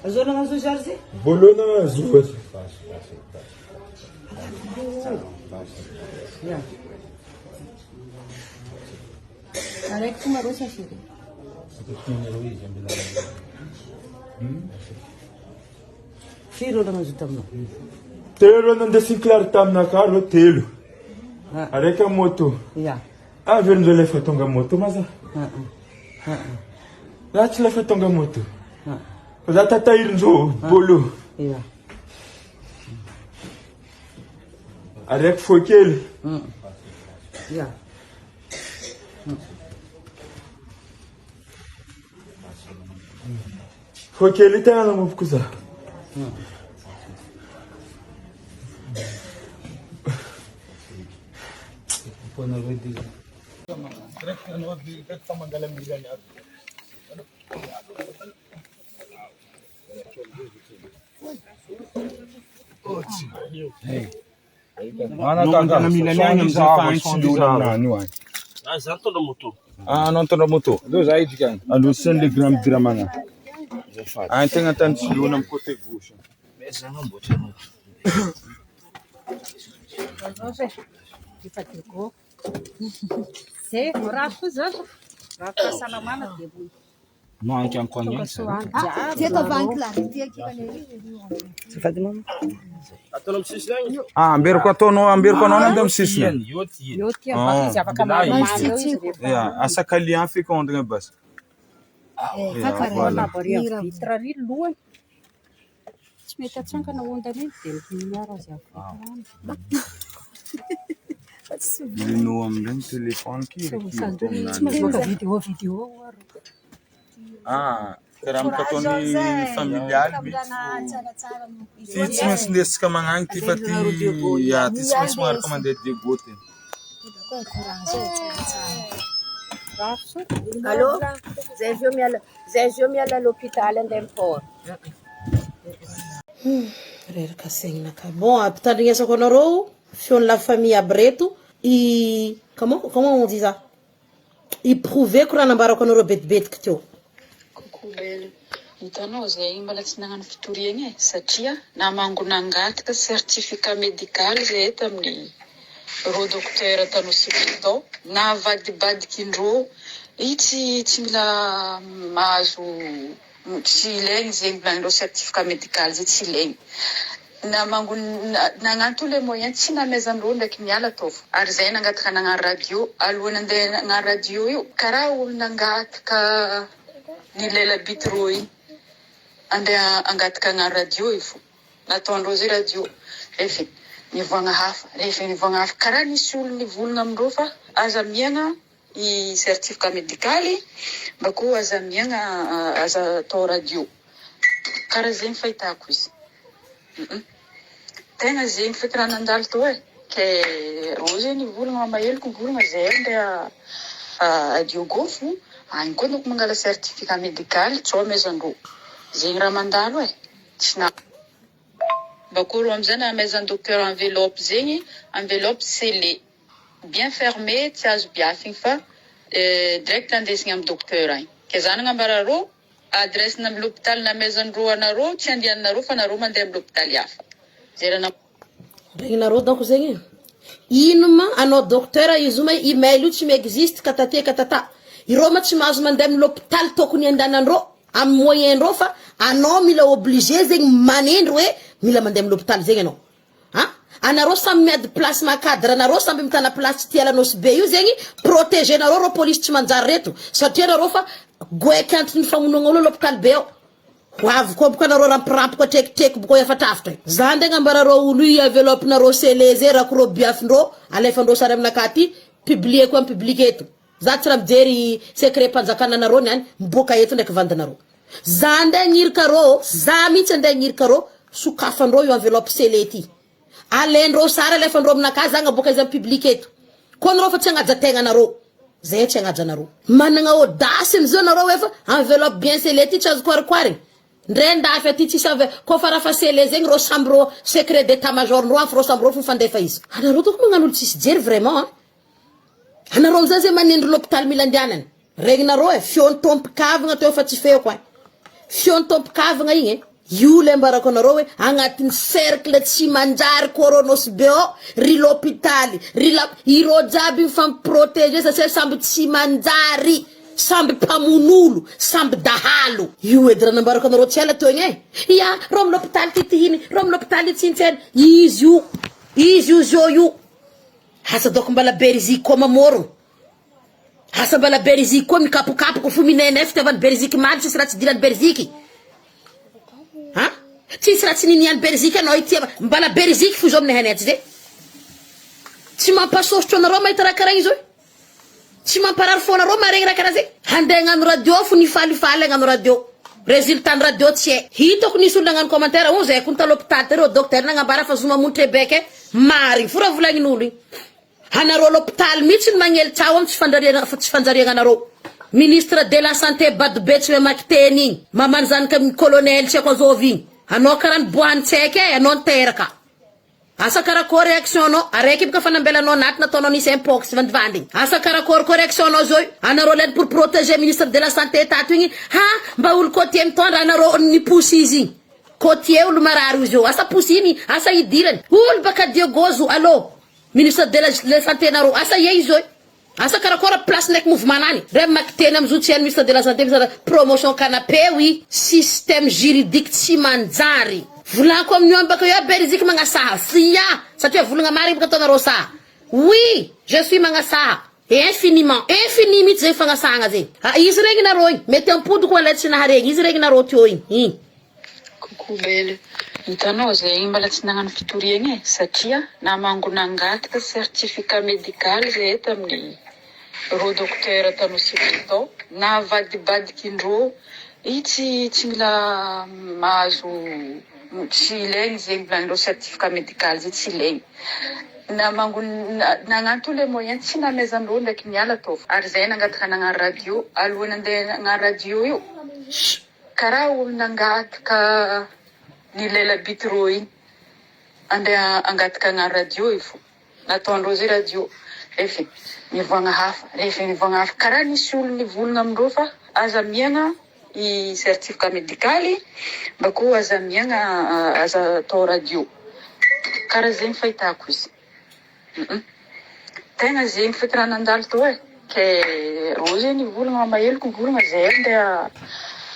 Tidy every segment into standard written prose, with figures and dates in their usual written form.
Azao nagnanjo Charles? Voalohany nagnanjo azy. Ya. Araiky fo marô sa chérie? Firy reo nagnanjo taminao? Telo nandesin'i Claire taminakahy reo telo. Ah. Araiky moto. Ya. Ah, velon-dreo lefa tonga moto ma za. Ah, ah. Za tsy lefa tonga moto. Ah. Fa za tatahirin-dreo bolo. Ya. Araiky fo kely. Ya. Fo kely tegna namompoko za. Ah, anao nitondra moto. Aleo za hidrika agny. Aloha sy le grand midira-magna. Agny tegna tany tsiloana amin'ny côté gauche. Efa Diego. Zay, mirary koa zany. Mirary fahasalamana dia tonga soa any jiaby. Azafady mama. Ah, amberiko ataonao, amberiko anao nandeha amin'ny sisiny. Eo ty afaka izy afaka maromaro eo izy rehefa Ya, asakalian fekondre bas. Ya, voilà. ary amin'ny vitre ary lohany. Tsy mety atsangana ondana iny dia miara azy avy vitre any. Lino amin'ireny téléphone kely Tsy mahazoaka vidéo vidéo ary. Ah, karaha amin'ny ataon'ny familialy mihitsy. Ty tsy maintsy indesintsika magnagny ty fa ty ya ty tsy maintsy magnaraka mandeha Diego ty. Allô? Zay zao miala, zay zao miala l'hôpital andeha mi-port. Reraka saignanakahy. Bon, ampitandrignesako anareo feon'ny la famille aby reto i comment comment on dit ça? I-prouveko raha nambarako anareo betibetiky teo. Coucou belle, hitanao zay mbola tsy nagnano fitoriagna e, satria namango nangataka certificat médical zahay tamin'ny rô docteur tany tao, navadibadikindrô i tsy tsy mila mahazo tsy ilaigny zegny volagnindreo certificat médical zay tsy ilaigny, namango nagnano tous les moyens tsy namezandreo ndraiky niala tao fô, ary zay nangataka nagnano radio, alohan'ny andeha hagnano radio io karaha olo nangataka ny lela bitro igny andeha hangataka hagnano radio io fô, nataondreo zay radio rehefa nivoagna hafa, rehefa nivoagna hafa karaha nisy olo nivolagna amindreo fa aza amiagna i certificat médical bakeo aza amiagna aza atao radio karaha zegny fahitako izy tegna zegny feky raha nandalo teo e, ke rô zegny nivolagna maheloko nivolagna zay andeha à Diogo fo agny koa dônko mangala certificat médical tsao amezandreo zegny raha mandalo e, tsy na bakeo rô amizay namezan'ny docteur enveloppe zegny enveloppe scellée bien fermé tsy azo biafigny fa direct andesigny amy docteur agny ke za nagnambara rô adresse na l'hôpital namezandreo anareo tsy andehananareo fa nareo mandeha amy l'hôpital hafa zay raha Regninareo donc zegny e. Ino ma anao docteur izy io ma email io tsy mi-existe ka tate ka tata. Ireo ma tsy mahazo mandeha amin'ny l'hôpital tokony andehanandreo amin'ny moyen ndreo fa anao mila obligé zegny manendry hoe mila mandeha amin'ny l'hôpital zegny anao. A anareo samy miady place maha cadre anareo samby mitana place tsy tia Nosy be io zegny protéger nareo reo polisy tsy manjary reto satria nareo fa goaiky antony famonoagna olo l'hôpital be ao. Ho avy koa boka nareo rampirampiko atrekitreko boka efatrafitra io. Za ndray agnambarareo olo io enveloppe nareo scellé zay rako reo biafindreo alefandreo sary aminakahy aty publier-ko en public eto. Za tsy raha mijery secret mpanjakana nareo niany miboaka eto ndraiky vandinareo. Za andeha agnirika reo, za mihitsy andeha agnirika reo, sokafandreo io enveloppe scellé ty. Alaindreo sary alefandreo aminakahy za agnaboaka izy en public eto. Koa nareo fa tsy agnaja tegna nareo. Zay tsy agnaja anareo. Managna audace amizao nareo efa enveloppe bien scellé ty tsy azo koarikoarigny. Ndre andafy aty tsisy enve koa fa raha fa scellé zegny reo samby reo secret d'état major ndreo afo reo samby reo fo mifandefa izy. Anareo doko magnano olo tsisy jery vraiment an. Anareo amizay zay manendry l'hôpital mila andehanana. Regninareo e, feon'ny tompon-kavagna teo fa tsy feoko e. Feon'ny tompon-kavagna igny e. Io le ambarako anareo hoe agnatin'ny cercle tsy manjary coronos be ao ry l'hôpitaly, ry la, ireo jiaby mifampi-protéger satria samby tsy manjary, samby mpamono olo, samby dahalo. Io edy raha nambarako anareo tsy ela teo igny e! Ia, reo amin'ny l'hôpitaly ty tihiny, reo amin'ny l'hôpitaly io tsintsena, izy io, izy io zao io. Asa dôko mbala beriziky koa mamôrogno. Asa mbala beriziky koa mikapokapoko fo minene fitiavan'i beriziky maly tsisy raha tsy diran'i beriziky. Ha? Tsisy raha tsy ninian'i beriziky anao ity mbala beriziky fo zao minehene tsy ze. Tsy mampasosotro anareo mahita raha karaha igny zao. Tsy mamparary fo anareo maharegny raha karaha zay. Handeha hagnano radio fo nifalifaly hagnano radio. Résultat ny radio tsy hay. Hitako nisy olo nagnano commentaire, oh zay kony ta l'hôpital tary, docteur nagnambara fa zo mamono trebeke. Marigny fo raha volagnin'olo igny. Anareo l'hôpital mihitsy no magnely tsaho am tsy fandrariana tsy fanjariagna anareo. Ministre de la santé bado be tsy mamaky teny igny. Maman'ny zanaka colonel tsy haiko azôvy igny. Anao karaha niboahan'ny tsaiky e, anao niteraka. Asa karakôry réaction anao, araiky boka fa nambelanao anaty nataonao nisy mpox vandivandiny. Asa karakôry koa réaction anao zao io. Anareo lany pour protéger ministre de la santé tato igny, ha mba olo côtier mitondra anareo niposy izy igny. Côtier olo marary io zao, asa posy asa idirany. Olo baka Diego zo allô. Ministre de la santé nareo asa ia izy oi? Asa karakôry place ndraiky mouvement nany? Ndray mamaky teny amzao tsy hainy ministre de la santé ministre promotion canapé oui système juridique tsy manjary. Volaniko amin'io any baka io aby Beriziky magnasaha fia satria volagna marigny baka ataonareo saha oui je suis magnasaha et infiniment infini mitsy zegny fagnasahagna zegny ah izy regny nareo igny mety ampodiko alay tsy naharegny izy regny nareo teo igny igny. Coucou belle, hitanao zay igny mbola tsy nagnano fitoriagna e, satria namango nangataka certificat médical zay tamin'ny reo docteur tany tao, navadibadikindreo i tsy tsy mila mahazo tsy ilaigny zegny volagnindreo certificat médical zay tsy ilaigny, namango nagnano tous les moyens tsy namezandreo ndraiky niala tao ary zay nangataka nagnano radio alohan'ny andeha hagnano radio io. Karaha olo nangataka ny lela bitro igny andeha hangataka hagnano radio io fô nataondreo zay radio refa nivoagna hafa refa nivoagna hafa karaha nisy olo nivolagna amindreo fa aza amiagna i certificat médical bakeo aza amiagna aza atao radio karaha zegny fahitako izy. Tegna zegny feky raha nandalo teo e, ke rô zegny nivolagna maheloko nivolagna zay andeha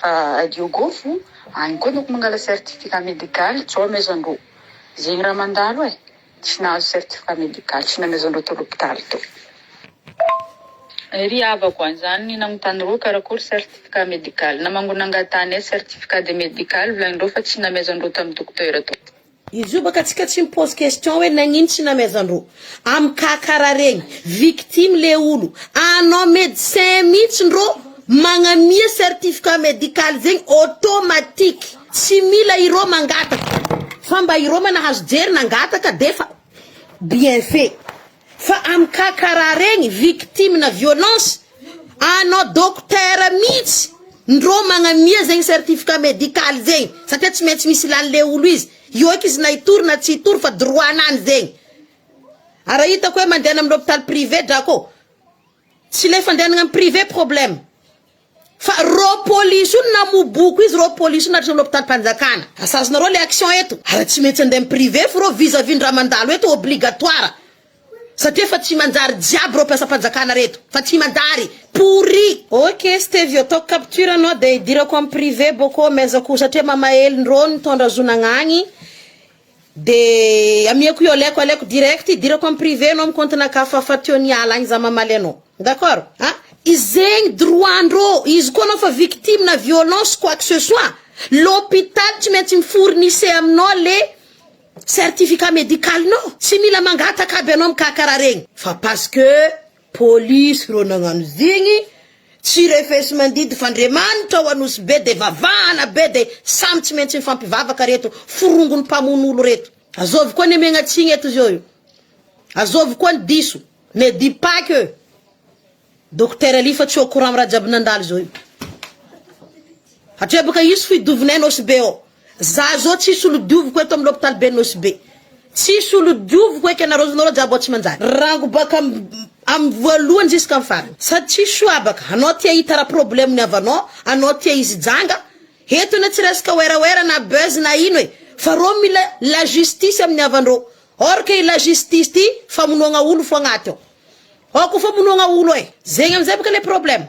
à Diogo fo, agny koa anao ko mangala certificat médical tsao amezandrô, zegny raha mandalo e, tsy nahazo certificat médical tsy namezandrô tao l'hôpital tao. Ry havako a, zany ny nagnontany rô karakory certificat médical, namango nangatanay certificat de médical volagnindrô fa tsy namezandrô tamy docteur tao. Izy io baka tsika tsy mi-pose question hoe nagnino tsy namezandrô. Am cas kara regny, victime le olo, anao medecin mitsy ndrô magnamia certificat médical zegny automatique, tsy mila irô mangataka, fa mba irô ma nahazo jery nangataka defa bien fait. Fa am cas karaha regny, victime na violence, anao docteur mitsy ndrô magnamia zegny certificat médical zegny satria tsy maintsy misy ilany le olo izy, io eky izy na hitory na tsy hitory fa droit nany zegny, ary raha hitako hoe mandehana amin'ny hôpital privé drako, tsy le fandehanana am privé problème. Fa rô polisy io namoboko izy rô polisy io naratra am l'hôpital mpanjakana. Asazonareo le action eto. Ary tsy maintsy andeha am privé fo rô vis à vis ny raha mandalo eto obligatoire. Satria efa tsy manjary jiaby rô mpiasam-panjakana reto. Fa tsy manjary. Pourri. Ok Stevio ataoko capture anao de idirako am privé bôko amezako satria mamaely ndrô nitondra zo nagnagny De amiako io alaiko alaiko direct idirako am privé anao am compte nakahy fa fa teo niala agny za mamaly anao d'accord a zegny droit ndrô izy koa anao fa victime na violence quoi que ce soit l'hôpital tsy maintsy mi fournisse aminao le certificat médical nao tsy mila mangataka aby anao mikakara regny fa parce que Polisy reo nagnano zegny tsy refesi mandidy fa Andriamanitra ao Anosibe de vavahana be de samy tsy maintsy mifampivavaka reto forongony mpamono olo reto. Azovy koa ny amiagna tsigny eto zao io. Azovy koa ny diso. Ne dis pas que Docteur Ali fa tsy au courant am raha jiaby nandalo zao io. Hatria baka hisy fidovinay Nosy Be ao. Za zao tsisy olo dioviko eto am l'hôpital be Nosy Be. Tsisy olo dioviko eky anareo nareo jiaby ao tsy manjary. Rango baka am voalohany jusqu'am farany. Sady tsisy soa baka. Anao tia hita raha problème ny havanao, anao tia izy janga. Eto anie tsy resaka werawera na buzz na ino e! Fa rô mila la justice amin'ny havandrô. Or que i la justice ty famonoagna olo fo agnaty ao. Ao ko famonoagna olo e! Zegny amizay bôka le problème.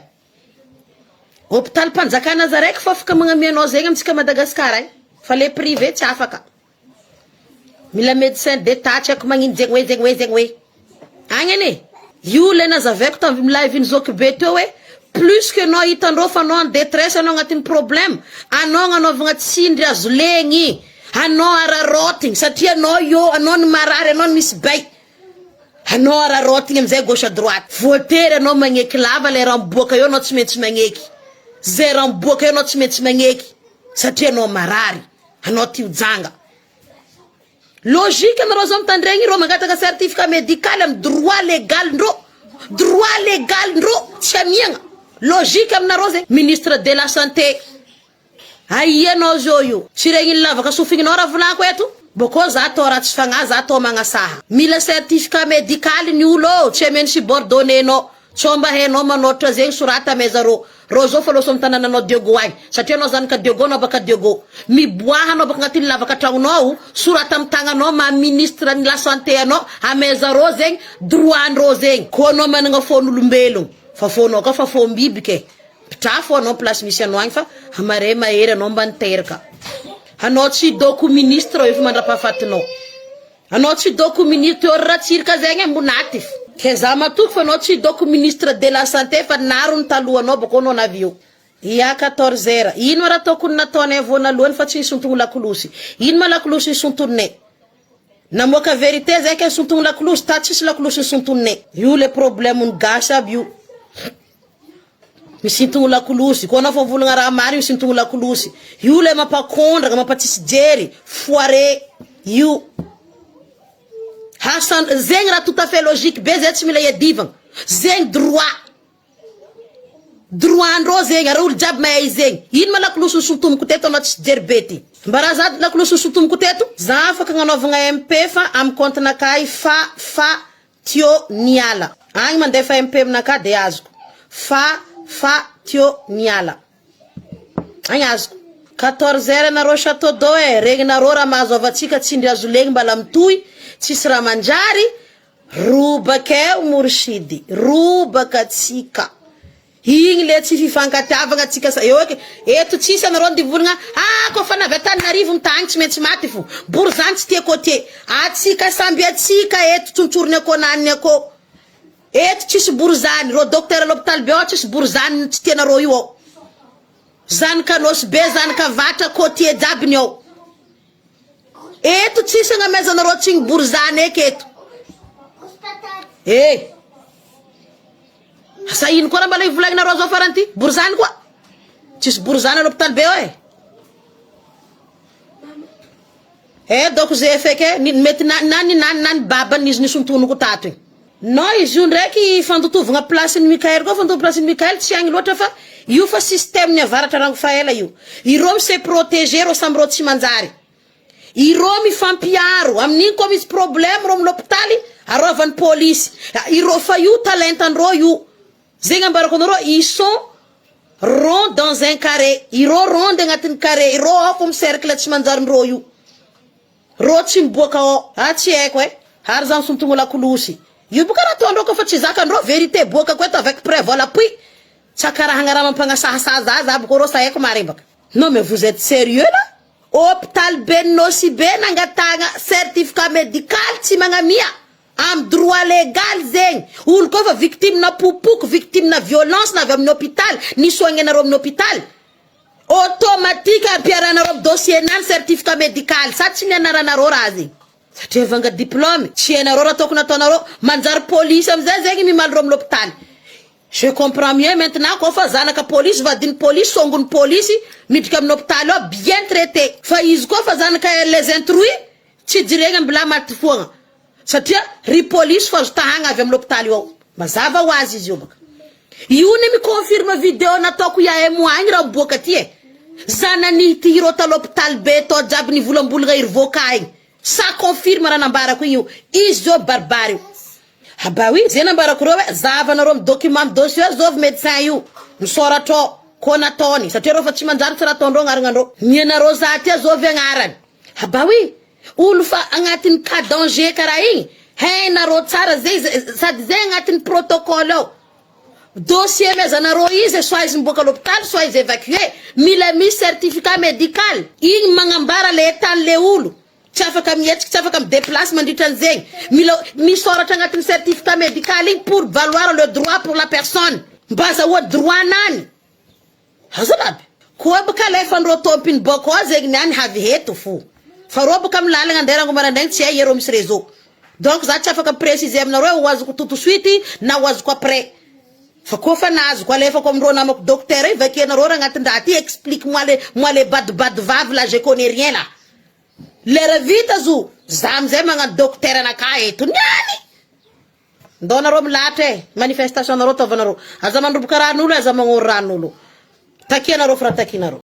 Hôpitalim-panjakana aza raiky fo afaka magnamia anao zegny amintsika Madagascar e! Fa le privé tsy afaka. Mila médecin d'état tsy haiko magnino zegny hoe zegny hoe zegny hoe. Agny anie. Io le nazavaiko tam live ny zoky be teo hoe plus que anao hitandreo fa anao en détresse anao agnatin'ny problème anao agnanaovagna tsindry azo legny anao araraotigny satria anao io anao ny marary anao ny misy bay anao araraotigny amizay gauche à droite voatery anao magneky lava le raha miboaka eo anao tsy maintsy magneky zay raha miboaka eo anao tsy maintsy magneky satria anao marary anao ty ho janga Logique nareo zao mitandregny reo mangataka certificat médical am droit légal ndreo droit légal ndreo tsy amiagna logique aminareo zegny ministre de la santé aia anao zao io tsy regniny lavaka sofignanao raha volako eto bôkô za atao ratsy fagnahy za atao magnasaha mila certificat médical ny olo ô tsy ameny subordonné nao Tsao mba hainao manoatra zegny sorata amaiza rô rô zao fa loso am tanananao Diego agny satria anao zanaka Diego anao baka Diego miboaha anao baka agnatin'ny lavaka tragnonao sorata am tagnanao maha ministre ny la santé anao amaiza rô zegny droit ndrô zegny koa anao managna fôn'olombelogno fa fônao koa fa fôm-biby ke mpitrafo anao place misy anao agny fa hamare mahery anao mba niteraka anao tsy doko ministre io fa mandrapahafatinao. Anao tsy doko ministre eo ratsirka zegny e monatif. Ke za matoky fa anao tsy doko ministre de la santé fa naro ny talohanao bako anao navy eo. Ia 14 heures ino ma raha tokony nataonay voanalohany fa tsy nisontogno lakolosy ino ma lakolosy nisontoninay namoaka vérité zay ke nisontogno lakolosy ta tsisy lakolosy nisontoninay io le problème ny gasy aby io. Misintogno lakolosy, koa anao fa mivolagna raha marigny misintogno lakolosy, io le mampakondragna mampatsisy jery, foire io, hasan zegny raha tout à fait logique be zay tsy mila iadivagna, zegny droit, droit ndrô zegny ary olo jiaby mahay zegny, ino ma lakolosy nisintomiko teto anao tsisy jery be ty, mba raha za lakolosy nisintomiko teto, za afaka agnanaovagna MP fa amy compte nakahy fa fa Tio niala. Agny mandefa MP aminakahy de azoko. Fa fa tio niala. Agny azoko. 14 heures nareo chateau d'eau eh, regninareo raha mahazo avantsika tsindry azo legny mbala mitohy, tsisy raha manjary, robaka eo Morsidy, robaka tsika. Igny le tsy fifankatiavagna tsika sa eo eky eto tsisy anareo ndivolagna ah koa fa navy Antananarivo mitagny tsy maintsy maty fo bory zany tsy tia côtier atsika samby atsika eto tsontsoriny akô naniny akô eto tsisy bory zany reo docteur l'hôpital be ao tsisy bory zany tsy tianareo io ao zanaka nosy be zanaka vatra côtier jiaby ny ao eto tsisy agnamezanareo tsigny bory zany eky eto eh Asa ino koa raha mbala hivolagninareo zao farany ty? Borizany koa? Tsisy borizany à l'hôpital be ao e. Eh doko ze feky e, ny mety na na ny na na ny babany izy nisontoniko tato igny. Non izy io ndraiky fandotovagna place-n'i Mickaël koa fandotovagna place-n'i Mickaël tsy agny loatra fa io fa système-n'ny avaratra rango faela io. Ireo mi se protéger reo samy reo tsy manjary. Ireo mifampiaro, amin'igny koa misy problème reo amin'ny lopitaly aroavan'ny polisy, ireo fa io talentandreo io, zegny ambarako anareo ils sont rond dans un carré, ireo ronde agnatin'ny carré, ireo ao fô mi-cercle tsy manjary ndreo io, reo tsy miboaka ao, ah tsy haiko eh, ary za misontognô lakolosy, io boka raha ataondreo kôfa tsy zakandreo vérité boakako eto avec preuve à l'appui, tsakarahagna raha mampagnasahasaha za za bôka rô sa haiko marembaka. Non mais vous êtes sérieux là? Hôpital be Nosy Be nangatahagna certificat médical tsy magnamia am droit légal zegny olo koa fa victime na popoky victime na violence na avy amin'ny hôpital ni soigner-nareo amin'ny hôpital automatique ampiarahanareo am dossier nany certificat médical sa tsy nianaranareo raha zegny satria vanga diplôme tsy hainareo raha tokony ataonareo manjary police amizay zegny mimaly reo amin'ny hôpitaly Je comprends mieux maintenant koa fa zanaka polisy vadin'ny polisy songony polisy miditra amin'ny hopitaly ao bien traité fa izy koa fa zanaka les intrus tsy jiregna mbla maty foagna satria ry polisy fa azo tahagna avy amin'ny hopitaly io ao mazava ho azy izy io baka io ne mi confirme vidéo nataoko il y a un mois igny raha miboaka aty e zanany ty ireo ta l'hôpital be tao jiaby nivolambolagna iry voka igny ça confirme raha nambarako igny io izy zao baribary io Ah bah oui, zay nambarako reo hoe zahavanareo amin'ny document amin'ny dossier zovy médecin io, misoratra ao. Koa nataony, satria reo fa tsy manjary tsy raha ataondreo agnaragnandreo. Ny anareo za ty azovy agnarany? Aba oui, olo fa agnatin'ny cas danger karaha igny, hainareo tsara zay sady zay agnatin'ny protocole ao. Dossier amezanareo izy soit izy miboaka l'hôpital soit izy évacué, mila misy certificat médical, igny magnambara le état-n'le olo. Tsy afaka mihetsika, tsy afaka mi-déplace mandritra an'izegny. Mila misoratra agnatin'ny certificat médical igny pour valoir le droit pour la personne. Mba azahoa droit nany. Azalaby. Koa baka alefandreo tompiny bôko ao zegny niany havy heto fo. Fa reo baka amin'ny lalagna andeha rango maraindraigny tsy hay iereo misy réseau. Donc za tsy afaka mi-préciser aminareo hoe ho azoko tout de suite na ho azoko après. Fa koa fa nazoko alefako amindreo namako docteur io vakianareo raha agnatin-draha ty explique moi le moi le badibady vavy là je connais rien là. Lera vita zo, za amizay magnano docteur anakahy eto niany. Ndao nareo milahatra e, manifestation nareo ataovanareo. Aza mandroboka ran'olo, aza magnoro ran'olo. Takianareo fa raha takianareo.